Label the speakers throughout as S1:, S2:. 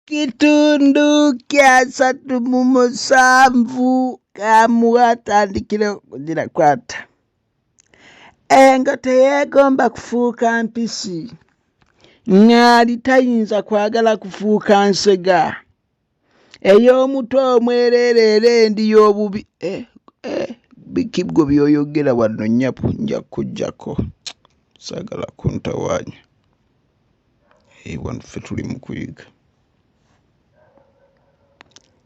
S1: Kitundu kya 37 kamuwa atandikire kugira kwata. Engo teyeegomba kufuuka mpisi. Ŋŋaali tayinza kwagala kufuuka nsega. Ey'omuto omwereere era endi y'obubi. Eh, eh, biki ggwe by'oyogera wano nnyabo nja kukuggyako. Saagala kuntawaanya. Eh, wano ffe tuli mu kuyiga.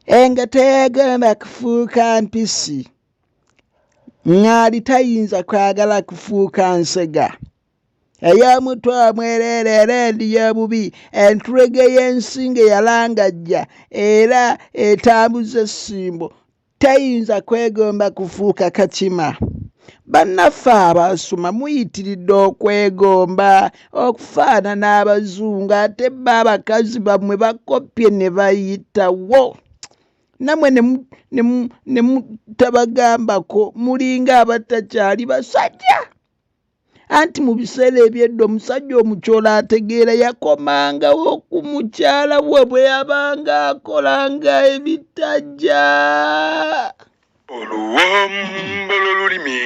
S1: Engo teyeegomba kufuuka mpisi. Ŋŋaali tayinza kwagala kufuuka nsega. Ey'omutwe omwereere era endi y'obubi, entulege y'ensingo eyalangajja era etambuza essimbo teyinza kwegomba kufuuka kakima. Bannaffe abaasoma muyitiridde okwegomba okufaanana abazungu ate bo abakazi bammwe bakoppye ne bayitawo. Nammwe ne mutabagambako mulinga abatakyali basajja. Anti mu biseera eby'edda omusajja omukyolo ategeera yakomangawo ku mukyala we bwe yabanga akolanga ebitajja.
S2: Oluwombo lw'olulimi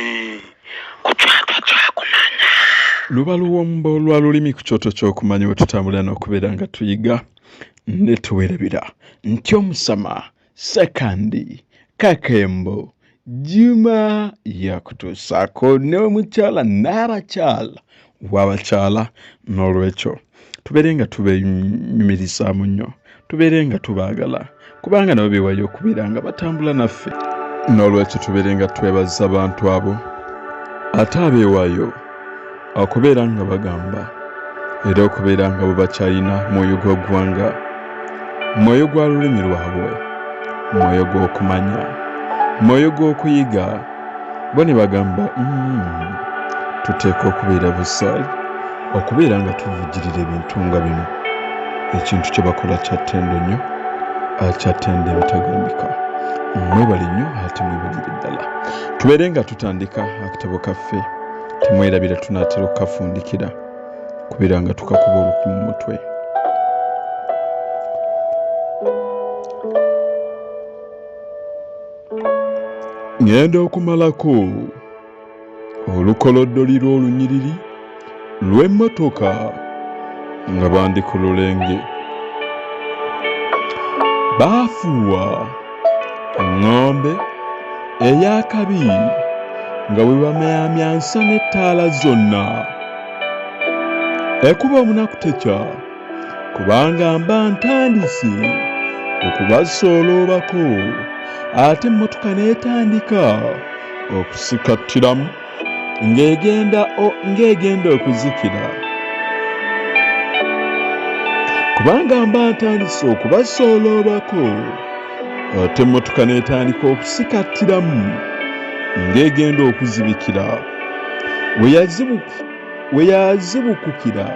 S2: ku kyoto ky'okumanya.
S3: Luba luwombo lwa lulimi ku kyoto ky'okumanya we tutambulira n'okubeera nga tuyiga ne tuwerabira nti omusama Ssekandi Kakembo Juma yakutuusaako n'omukyala n'abakyala w'abakyala. N'olwekyo tubeere nga tubenyumirizaamu nnyo, tubeere nga tubaagala kubanga nabo beewayo okubeera nga batambula naffe. N'olwekyo tubeere nga twebaza abantu abo ate abeewaayo okubeera nga bagamba era okubeera nga bwe bakyalina mwoyo gwa ggwanga, mwoyo gwa lulimi lwabwe, mwoyo gw'okumanya, mwoyo gw'okuyiga, bo ne bagamba tuteekwa okubeera busaali okubeera nga tuvujjirira ebintu nga bino. Ekintu kye bakola kya ttendo nnyo, kya ttendo ebitagambika. Mwebale nnyo ate mwebalire ddala. Tubeere nga tutandika akatabo kaffe, temwerabira tunaatera okukafundikira kubeera nga tukakuba oluku mu mutwe. Ŋŋenda okumalako olukoloddoli lw'olunyiriri lw'emmotoka nga bandi ku lulenge. Baafuuwa eŋŋombe ey'akabi nga bwe bamyamyansa n'ettaala zonna. Ekuba omunaku tekya kubanga mba ntandise okubasooloobako ate emmotoka n'etandika okusikattiramu ng'egenda okuzikira. Kubanga mba ntandise okubasooloobako ate emmotoka n'etandika okusikattiramu ng'egenda okuzibikira. We yazibukukira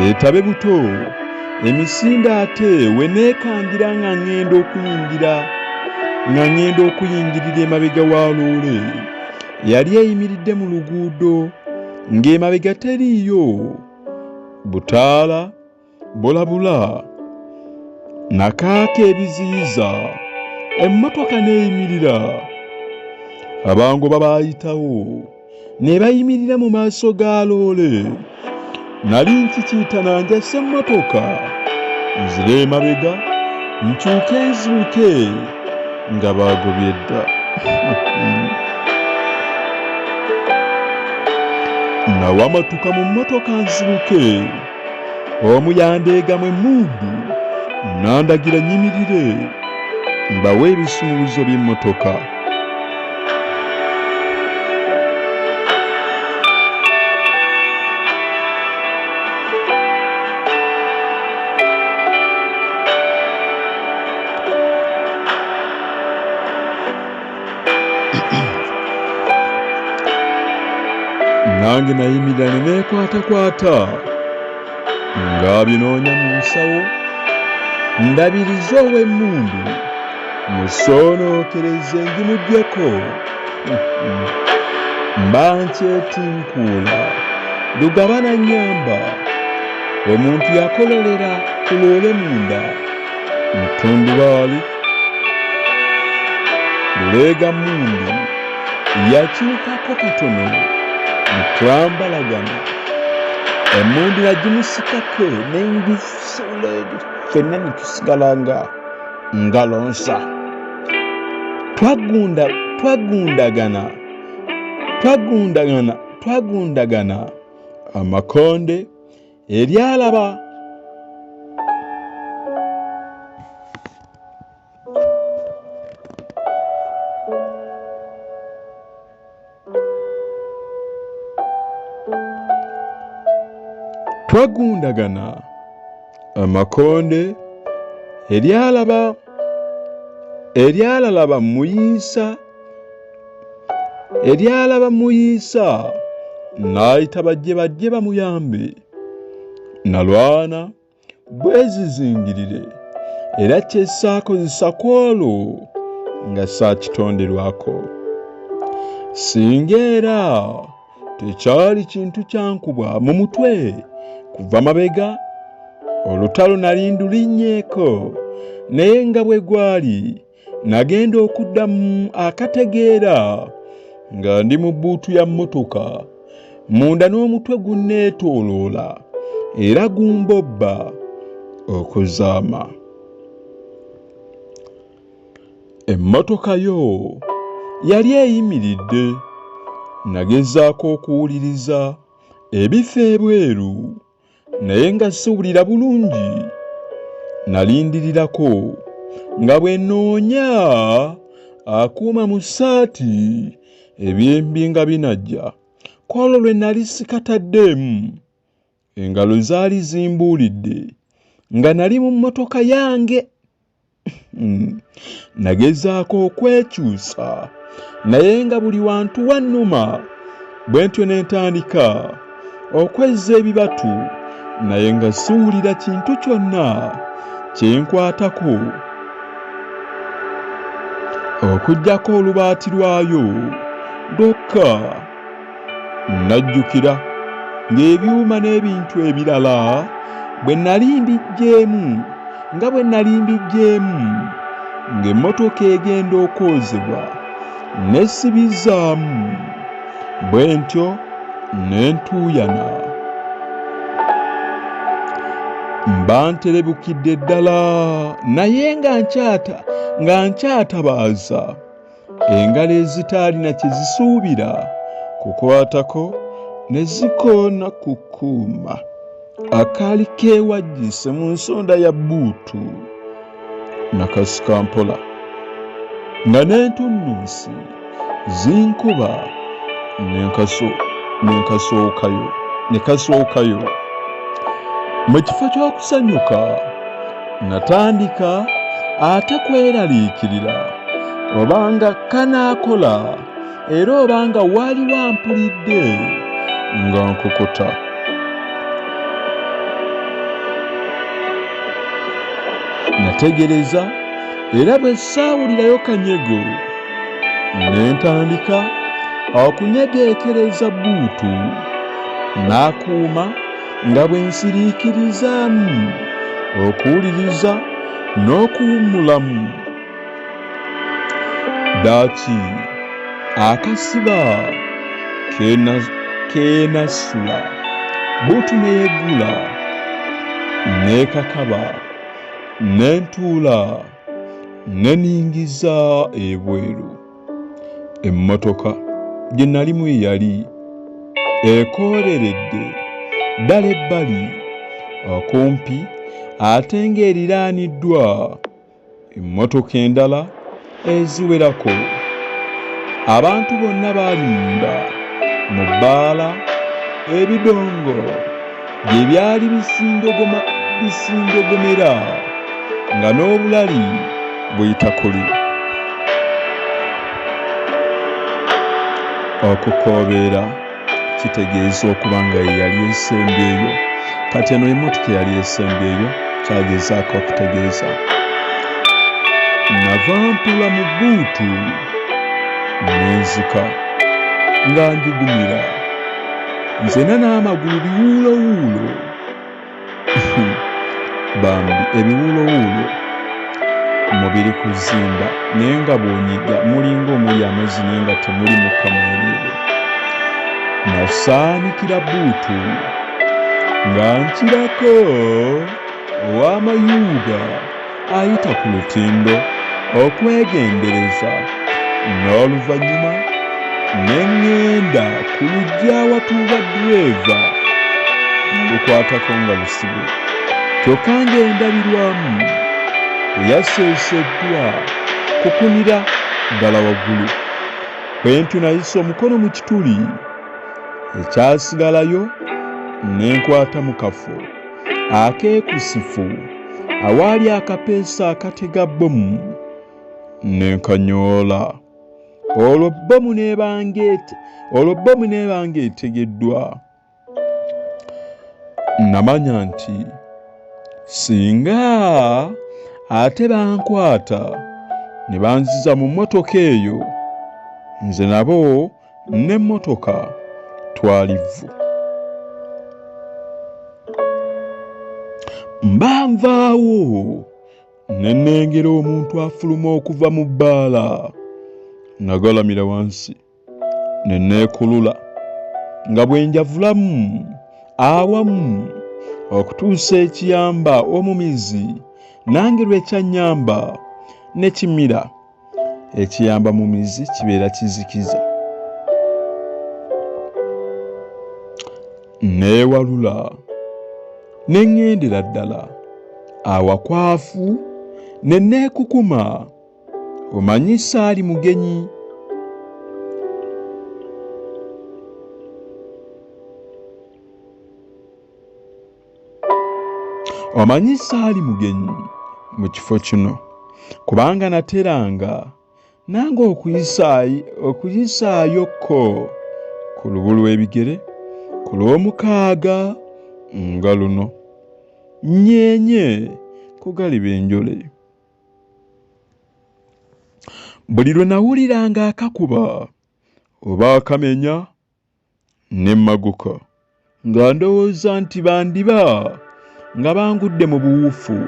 S3: etabe buto emisinde ate we neekangira nga ŋŋenda okuyingira nga ŋŋenda okuyingirira emabega wa loole yali eyimiridde mu luguudo ng'emabega teriiyo butaala bulabula nakaaka ebiziyiza emmotoka n'eyimirira abangoba baayitawo ne bayimirira mu maaso ga loole. Nali nkikiitana njase emmotoka nzire emabega nkyuke nziruke nga baagobye dda. Nawamatuka mu mmotoka nziruke, omu yandeegamu emmundu n'andagira nnyimirire mbawe ebisumuluzo by'emmotoka. Nange nayimirira ne neekwatakwata ng'abinoonya mu nsawo ndabirize ow'emmundu musoonookereze ngimuggyeko. Mba nkyetinkuula Lugaba n'annyamba. Omuntu yakololera ku loole munda. Mu ttundubaali, Luleegammundu yakyukako katono ne twambalagana. Emmundu nagimusikako ne ngisuula eri ffenna ne tusigala nga ngalo nsa. Twagunda twagundagana twagundagana twagundagana amakonde eryalaba Twagundagana amakonde eryalaba eryalalaba muyiisa eryalaba muyiisa n'ayita bajje bajje bamuyambe nalwana bwezizingirire era kye saakozesa ku olwo nga saakitonderwako. Singa era tekyali kintu kyankubwa mu mutwe kuva mabega, olutalo nali ndulinnyeeko naye nga bwe gwali Nagenda okuddamu akategeera nga ndi mu bbuutu ya mmotoka munda n'omutwe gunneetooloola era gumbobba okuzaama. Emmotoka yo yali eyimiridde. Nagezaako okuwuliriza ebifa ebweru naye nga siwulira bulungi. Nalindirirako nga bwe nnoonya akuuma mu ssaati ebyembi nga binajja. Ku olwo lwe nali sikataddeemu, engalo zaali zimbuulidde nga nali mu mmotoka yange. Nagezaako okwekyusa naye nga buli wantu wannuma bwe ntyo ne ntandika okwezza ebibatu naye nga siwulira kintu kyonna kye nkwatako okuggyako olubaati lwayo lwokka. Najjukira ng'ebyuma n'ebintu ebirala bwe nali mbiggyeemu nga bwe nali mbiggyeemu ng'emmotoka egenda okwozebwa ne sibizzaamu bwe ntyo ne ntuuyana. Mba nterebukidde ddala naye nga nkyata nga nkyatabaaza. Engalo ezitaalina kye zisuubira kukwatako ne zikoona ku kuuma akaali keewajjise mu nsonda ya bbuutu. Nakasika mpola nga n'entunnunsi zinkuba ne kasookayo. Mu kifo ky'okusanyuka natandika ate kweraliikirira obanga kanaakola era obanga waaliwo ampulidde nga nkukuta. Nategereza era bwe saawulirayo kanyego ne ntandika okunyegeekereza bbuutu n'akuuma nga bwe nsiriikirizaamu okuwuliriza n'okuwummulamu. Ddaaki akasiba keenasula bbuutu ne yeggula n'ekakaba ne ntuula ne nningiza ebweru. Emmotoka gye nalimu yali ekooleredde ddala ebbali okumpi ate ng'eriraaniddwa emmotoka endala eziwerako. Abantu bonna baali munda mu bbaala ebidongo gye byali bisindogomera nga n'obulali buyita kuli. Okukoobeera kitegeeza okuba nga ye yali esembyeyo. Kati eno emmotoka eyali esembyeyo kyagezaako okutegeeza. Nava mpola mu bbuutu ne nzika nga njugumira nzena n'amagulu biwuulowuulo. Bambi ebiwuulowuulo Omubiri kuzimba naye nga bw'onyiga mulinga omuli amazzi naye nga temuli mukka mwereere. Nasaanikira bbuutu nga nkirako ow'amayuuga ayita ku lutindo okwegendereza n'oluvannyuma ne ŋŋenda ku luggya awatuula ddereeva nalukwatako nga lusibe kyokka ng'endabirwamu teyaseeseddwa kukunira ddala waggulu. Bwe ntyo nayisa omukono mu kituli ekyasigalayo ne nkwata mu kafo akeekusifu awaali akapeesa akatega bbomu ne nkanyoola. Olwo bbomu n'eba ng'etegeddwa. Namanya nti singa ate bankwata ne banziza mu mmotoka eyo, nze nabo n'emmotoka twali vvu. Mba nvaawo ne nnengera omuntu afuluma okuva mu bbaala. Nagalamira wansi ne neekulula nga bwe njavulamu awamu okutuusa ekiyamba omumizi nange lwe kyannyamba ne kimira. Ekiyamba mumizi kibeera kizikiza. Neewalula ne ŋŋendera ddala awakwafu ne neekukuma. Omanyi saali mugenyi. Omanyi saali mugenyi mu kifo kino kubanga nateranga nange okuyisaayo ko ku lubu lw'ebigere ku lw'omukaaga nga luno nyeenye kugaliba enjole. Buli lwe nawuliranga akakuba oba akamenya ne mmaguka nga ndowooza nti bandiba nga bangudde mu buwufu,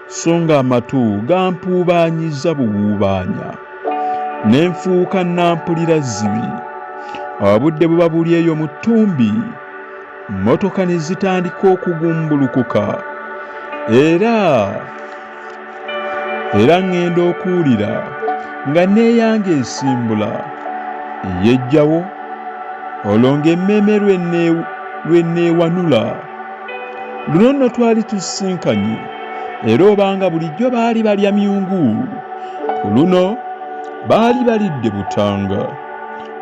S3: so ng'amatu gampuubaanyizza buwuubaanya ne nfuuka nampulira zzibi. Obudde buba buli eyo mu ttumbi, mmotoka ne zitandika okugumbulukuka era era ŋŋenda okuwulira nga neeyange esimbula eyejjawo olwo ng'emmeeme lwe neewanula. Luno nno twali tusisinkanye era obanga bulijjo baali balya myungu, ku luno baali balidde butanga,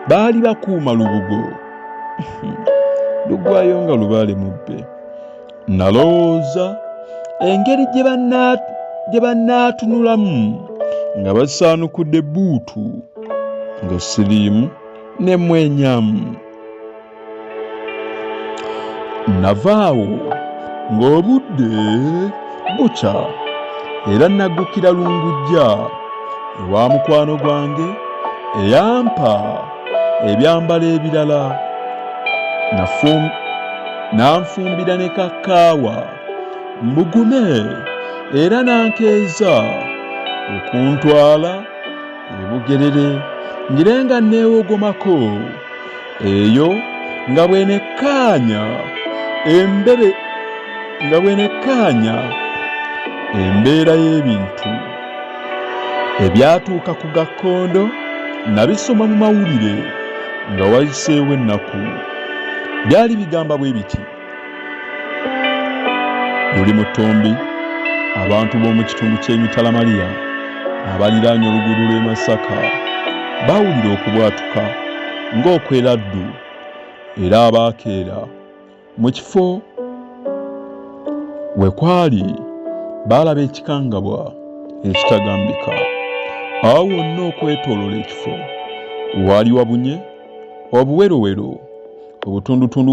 S3: baali bakuuma lubugo lugwayo nga lubaale mubbe. Nalowooza engeri gye banaatunulamu nga basaanukudde bbuutu nga siriimu ne mwenyamu. Navaawo ng'obudde bukya era naggukira Lungujja ewa mukwano gwange eyampa ebyambalo ebirala n'anfumbira ne kakaawa mbugume era n'ankeeza okuntwala e Bugerere ngire nga neewogomako eyo nga bwenekkaanya embere nga bwenekkaanya embeera y'ebintu. Ebyatuuka ku Gakkondo nabisoma mu mawulire nga wayiseewo ennaku. Byali bigamba bwe biti: Luli mu ttumbi abantu b'omu kitundu ky'e Mitalamaliya abaliraanye oluguudo lw'e Masaka baawulira okubwatuka ng'okw'eraddu era abaakeera mu kifo we kwali baalaba ekikangabwa ekitagambika. Awo wonna okwetooloola ekifo waali wabunye obuwerowero, obutundutundu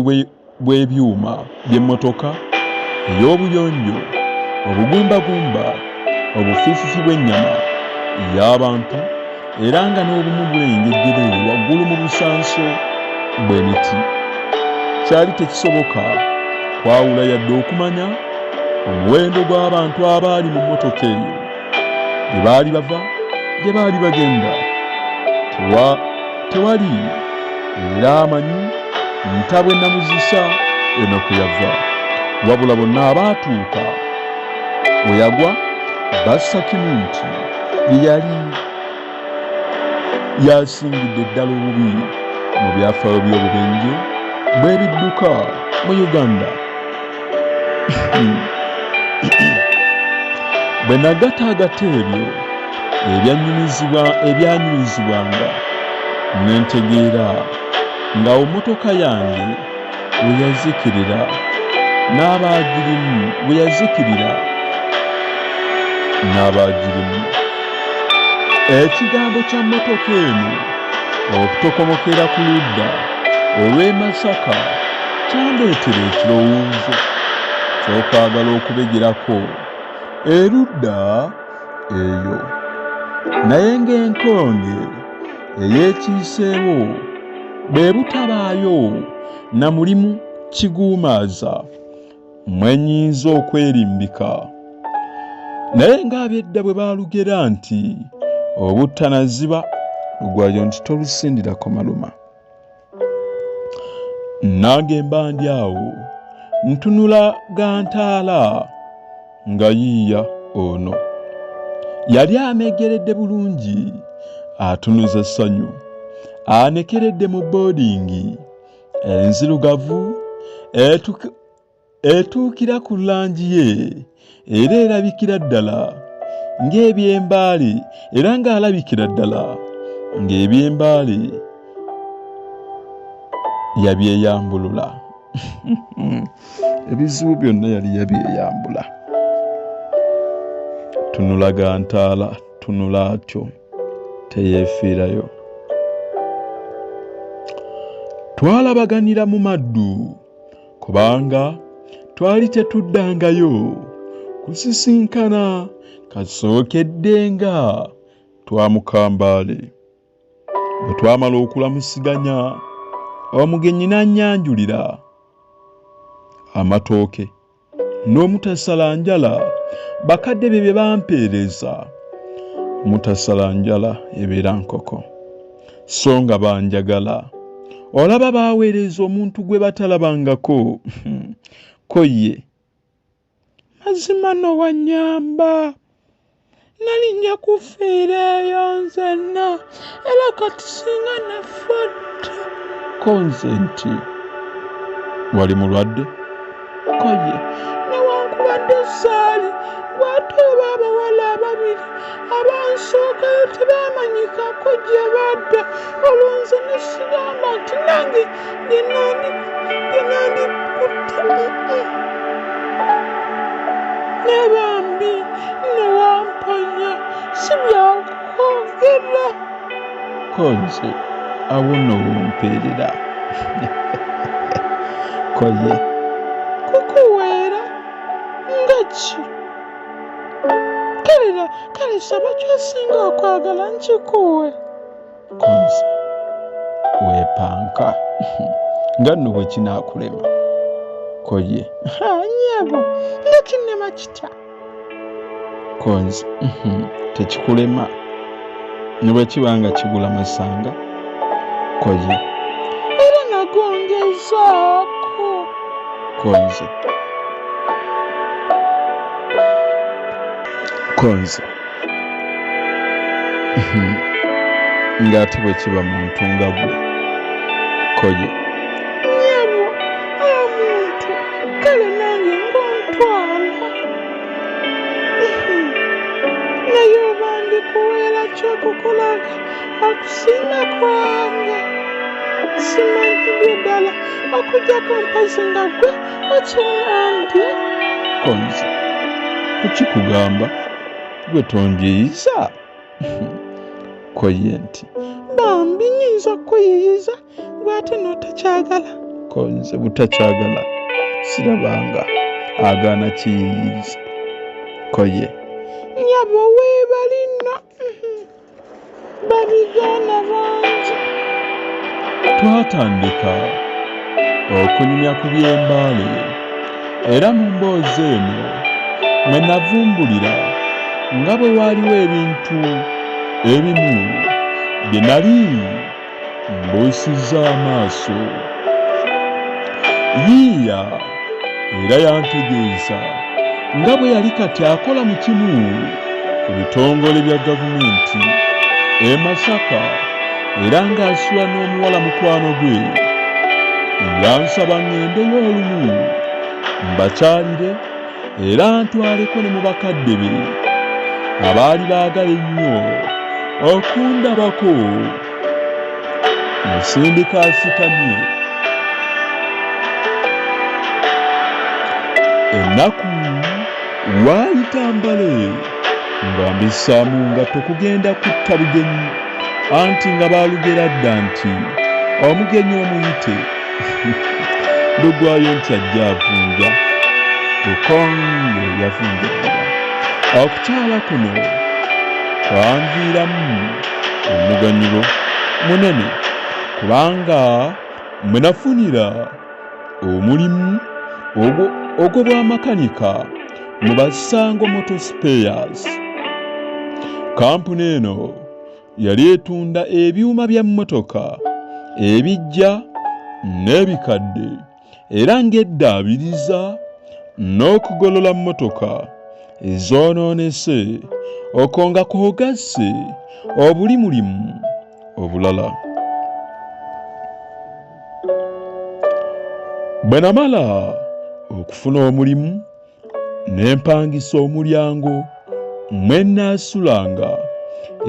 S3: bw'ebyuma by'emmotoka ey'obuyonjo, obugumbagumba, obufiififi bw'ennyama y'abantu era nga n'obumu bulengejjera eyo waggulu mu busanso bw'emiti. Kyali tekisoboka kwawula yadde okumanya omuwendo gw'abantu abaali mu mmotoka eyo. Gye baali bava, gye baali bagenda tewali era amanyi ntabwe namuzisa eno kwe yava. Wabula bonna abaatuuka we yagwa bassa kimu nti ye yali yasingidde ddala obubi mu byafaayo by'obubenje bw'ebidduka mu Uganda. Bwe nagataagata ebyo ebyanyumizibwanga ne ntegeera nga mmotoka yange we yazikirira n'abaagirimu we yazikirira n'abaagirimu. Ekigambo kya mmotoka eno okutokomokera ku ludda olw'e Masaka kyandeetera ekirowoozo ky'okwagala okubegerako erudda eyo naye ng'enkonge eyeekiiseewo bwe butabaayo na mulimu kiguumaaza mwe nnyinza okwerimbika. Naye ng'ab'edda bwe baalugera nti obuttanaziba lugwayo nti tolusindirako maluma. Nange mba ndi awo ntunula gantaala nga yiiya ono yali amegeredde bulungi atunuza essanyu anekeredde mu boodingi enzirugavu Etuukira ku langi ye era erabikira ddala ng'eby'embaale era ng'alabikira ddala ng'eby'embaale yabyeyambulula. Ebizibu byonna yali yabyeyambula. Tunula gantaala tunula atyo teyeefiirayo. Twalabaganira mu maddu. Kubanga twali tetuddangayo kusisinkana kasookedde nga twamukambaale. Bwe twamala okulamusiganya, omugenyi n'annyanjulira amatooke. N'omutasala njala bakadde be bye bampeereza. Mutasala njala ebeera nkoko, so nga banjagala. Olaba baaweereza omuntu gwe batalabangako ko ye.
S1: Mazima no wannyamba. Nali nja kufiira eyo nzenna era kati singa nafa dda.
S3: Ko nze nti, Wali mulwadde?
S1: Ko ye, Newankubadde saali, ggwe ate oba abawala ababiri abansookayo tebaamanyikako gye badda, olwo nze ne sigamba nti nange gye nandikutte. Ne bambi nno wamponya, si bya kwogera.
S3: Ko nze, awo nno w'ompeerera. Ko ye.
S1: Kukuweera nga ki? Kale saba ky'osinga okwagala nkikuwe.
S3: Konze weepanka nga nno bwe kinaakulema. Ko ye.
S1: Ha, nnyabo, nga kinnema kitya?
S3: Konze tekikulema ne bwe kiba nga kigula masanga. Ko ye.
S1: Era nagongezaako.
S3: Konze. Konze. Ng'ate bwe kiba muntu nga gwe koye.
S1: Nnyabo, omuntu kale nange ng'ontwala. Naye oba ndikuweera ki okukulaga okusiima kwange? Simanyidde ddala okuggyako mpozzi nga ggwe okiŋŋambye.
S3: Ko nze kukikugamba Gwe tonjiyiza? Ko ye nti.
S1: Bambi nnyinza okukuyiyiza gwe ate n'otakyagala.
S3: Ko nze butakyagala sirabanga agaana kiyiyiza. Ko ye.
S1: Nnyabo weebale nno. Babigaana bangi.
S3: Twatandika okunyumya ku by'embaale era mu mboozi eno mwe navumbulira nga bwe waaliwo ebintu ebimu bye nali mbuusizza amaaso. Yiiya era yantegeeza nga bwe yali kati akola mu kimu ku bitongole bya gavumenti e Masaka era ng'asula n'omuwala mukwano gwe. Yansaba ŋŋendeyo olumu mbakyalire era ntwaleko ne mu bakadde be abaali baagala ennyo okundabako. Nsindika asitamye. Ennaku waayita mbale nga mbissaamu ngatto kugenda kutta bugenyi anti nga baalugera dda nti omugenyi omuyite lugwayo nti ajja avunja lukonge yavunja ddala. Okukyala kuno kwanviiramu omuganyulo munene kubanga mwe nafunira omulimu ogw'obwamakanika mu Basango Motor Spares. Kampuni eno yali etunda ebyuma bya mmotoka ebiggya n'ebikadde era ng'eddaabiriza n'okugolola mmotoka ezoonoonese okwo nga kw'ogasse obulimulimu obulala. Bwe namala okufuna omulimu ne mpangisa omulyango mwe nnaasulanga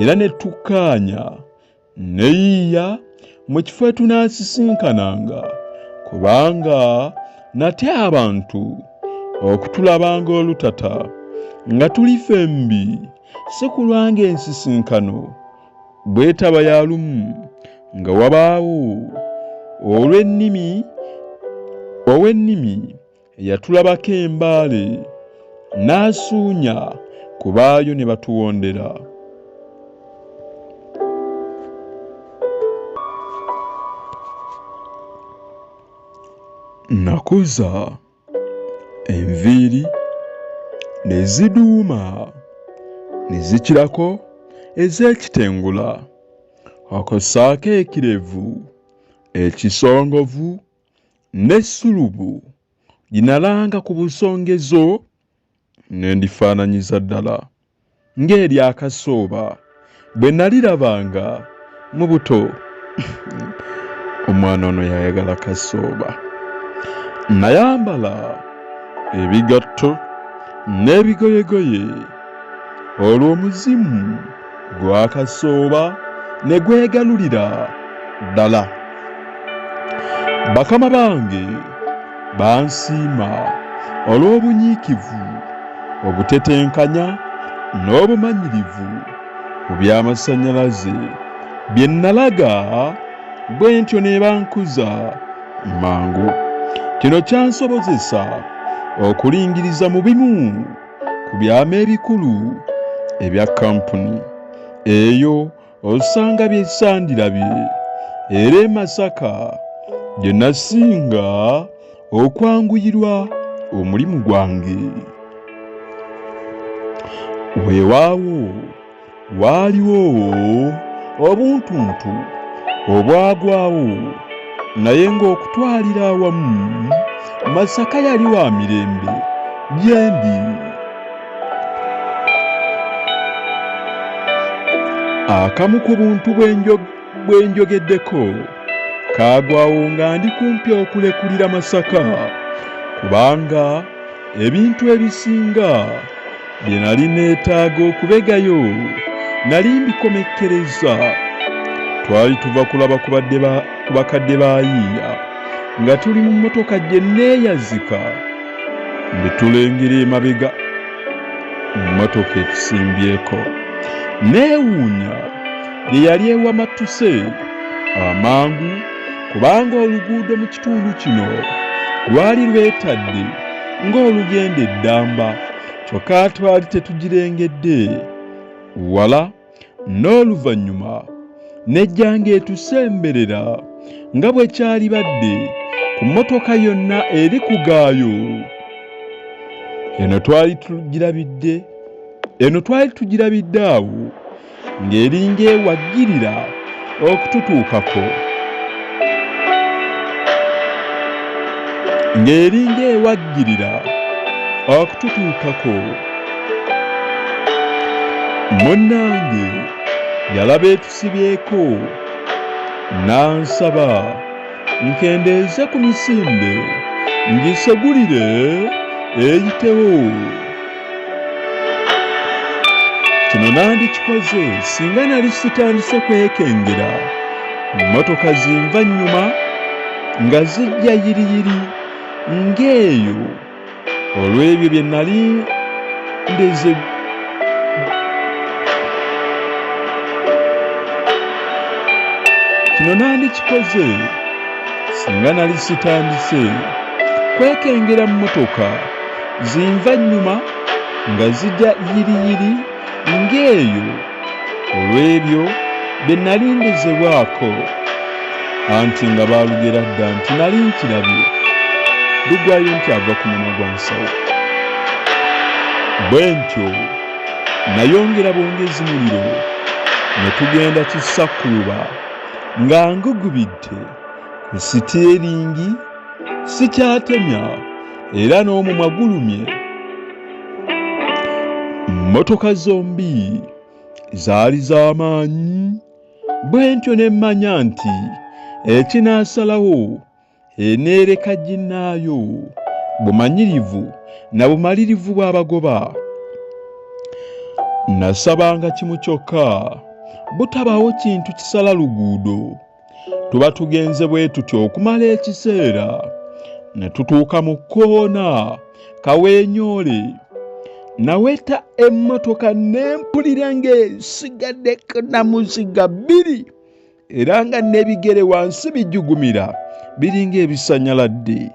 S3: era ne tukkaanya ne yiiya mu kifo etunaasisinkananga kubanga nate abantu okutulabanga olutata nga tuli fembi si kulwa ng'ensisinkano bwetaba ya lumu nga wabaawo olw'ennimi ow'ennimi Eyatulabako embaale n'asuunya ku baayo ne batuwondera. Nakuza enviiri ne ziduuma ne zikirako ez'ekitengula okwo ssaako ekirevu ekisongovu n'essulubu lye nalanga ku busongezo ne ndifaananyiza ddala ng'ery'akasooba bwe nalirabanga mu buto. Omwana ono yayagala kasooba. Nayambala ebigatto n'ebigoyegoye olwo omuzimu gwa kasooba ne gwegalulira ddala. Bakama bange bansiima olw'obunyiikivu, obutetenkanya n'obumanyirivu mu by'amasannyalaze bye nnalaga bwe ntyo ne bankuza mangu. Kino kyansobozesa okulingiriza mu bimu ku byama ebikulu ebya kkampuni eyo osanga bye sandirabye era e Masaka gye nasinga okwanguyirwa omulimu gwange. Weewaawo waaliwo obuntuntu obwagwawo naye ng'okutwalira awamu Masaka yali wa mirembe gyendi. Akamu ku buntu bwe njogeddeko kaagwawo nga ndi kumpi okulekulira Masaka kubanga ebintu ebisinga bye nali neetaaga okubegayo nali mbikomekkereza. Twali tuva kulaba ku bakadde ba Yiiya nga tuli mu mmotoka gye neeyazika ne tulengera emabega mmotoka etusimbyeko. Neewuunya gye yali ewamattuse amangu kubanga oluguudo mu kitundu kino lwali lwetadde ng'olugenda eddamba kyokka twali tetugirengedde wala n'oluvannyuma n'ejja ng'etusemberera nga bwe kyalibadde ku mmotoka yonna eri ku gaayo. Eno twali tugirabidde. Eno twali tugirabidde awo ng'eringa ewaggirira okututuukako. Ng'eringa ewaggirira okututuukako. Munnange yalaba etusibyeko n'ansaba nkendeeze ku misinde ngisegulire eyitewo. Kino nandikikoze singa nali sitandise kwekengera mmotoka zinva nnyuma nga zijja yiriyiri ng'eyo olw'ebyo bye nali ndeze. Kino nandikikoze singa nali sitandise kwekengera mmotoka zinva nnyuma nga zija yiriyiri ng'eyo olw'ebyo bye nali ndezebwako. Anti nga baalugera dda nti nali nkirabye lugwayo nti ava ku mumwa gwa nsawo. Bwe ntyo nayongera bwongezi muliro ne tugenda kisakkuluba nga ngugubidde ku siteeringi sikyatemya era n'omumwa gulumye. Mmotoka zombi zaali za maanyi bwe ntyo ne mmanya nti ekinaasalawo eneereka ginnaayo bumanyirivu na bumalirivu bw'abagoba. Nasabanga kimu kyokka butabaawo kintu kisala luguudo. Tuba tugenze bwe tutyo okumala ekiseera ne tutuuka mu kkoona Kaweenyoole. Naweta emmotoka ne mpulira ng'esigadde namuziga bbiri era nga n'ebigere wansi bijugumira biringa ebisanyaladde.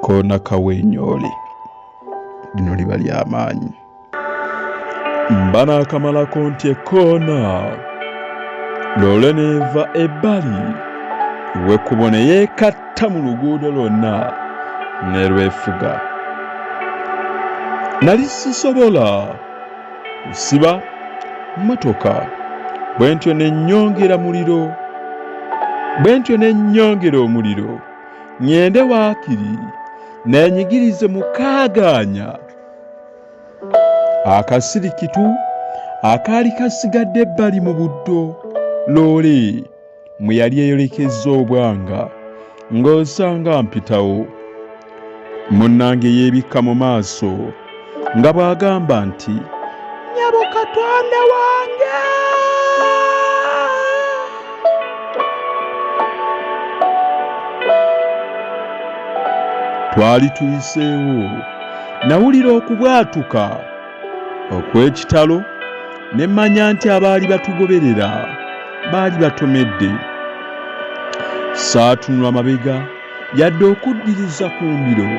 S3: Kkoona Kaweenyoole lino liba ly'amaanyi. Mba naakamalako nti ekkoona loole n'eva ebbali w'ekkubo ne yeekatta mu luguudo lwonna ne lwefuga. Nali sisobola kusiba mmotoka bwe ntyo ne nnyongera muliro bwe ntyo ne nnyongera omuliro ŋŋende waakiri neenyigirize mu kaagaanya Akasirikitu akaali kasigadde ebbali mu buddo loole mwe yali eyolekezza obwanga ng'osanga mpitawo. Munnange yeebikka mu maaso nga bw'agamba nti, Nnyabo Katonda wange! Twali tuyiseewo Nawulira okubwatuka okw'ekitalo ne mmanya nti abaali batugoberera baali batomedde. Saatunula mabega yadde okuddiriza ku mbiro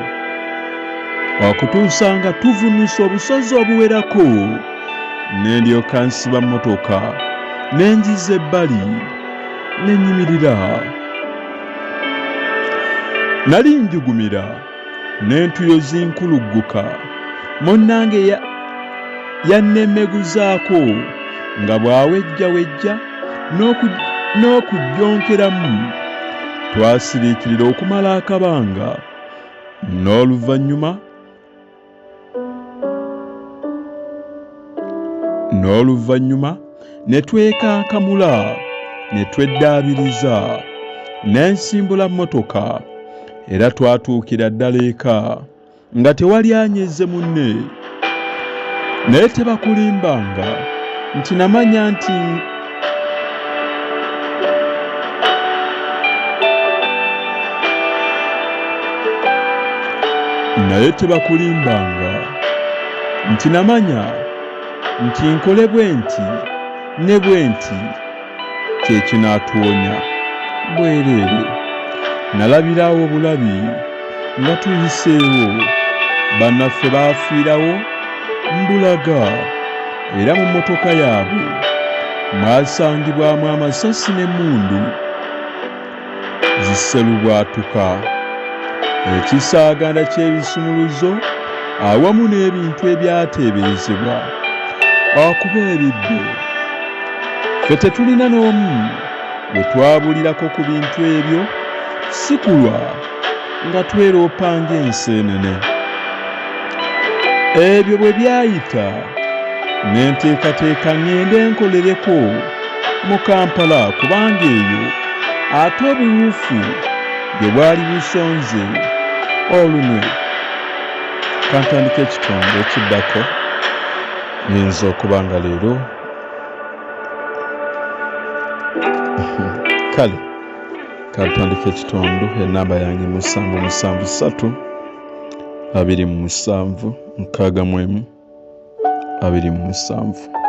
S3: okutuusa nga tuvunuse obusozi obuwerako ne ndyoka nsiba mmotoka ne njiza ebbali ne nnyimirira. Nali njugumira n'entuyo zinkulugguka munnange yannemeguzaako nga bw'awejjawejja n'okujjonkeramu. Twasiriikirira okumala akabanga n'oluvannyuma N'oluvannyuma ne twekankamula ne tweddaabiriza ne nsimbula mmotoka era twatuukira ddala eka nga tewali anyeze munne. Naye tebakulimbanga nti namanya nti Naye tebakulimbanga nti namanya nti nkole bwe nti ne bwe nti kye kinaatuwonya bwereere. Nalabiraawo bulabi nga tuyiseewo, bannaffe baafiirawo mbulaga era mu mmotoka yaabwe mwasangibwamu amasasi n'emmundu. Ziselubwatuka. Ekisaaganda ky'ebisumuluzo awamu n'ebintu ebyateeberezebwa okuba ebibbe. Ffe tetulina n'omu gwe twabulirako ku bintu ebyo si kulwa nga tweroopa ng'enseenene. Ebyo bwe byayita ne nteekateeka ŋŋende nkolereko mu Kampala kubanga eyo ate obuwufu gye bwali busonze olunwe. Kantandika ekitundu ekiddako nyinza okuba nga leero kale kantandika ekitundu enamba yange 773 27 61 27.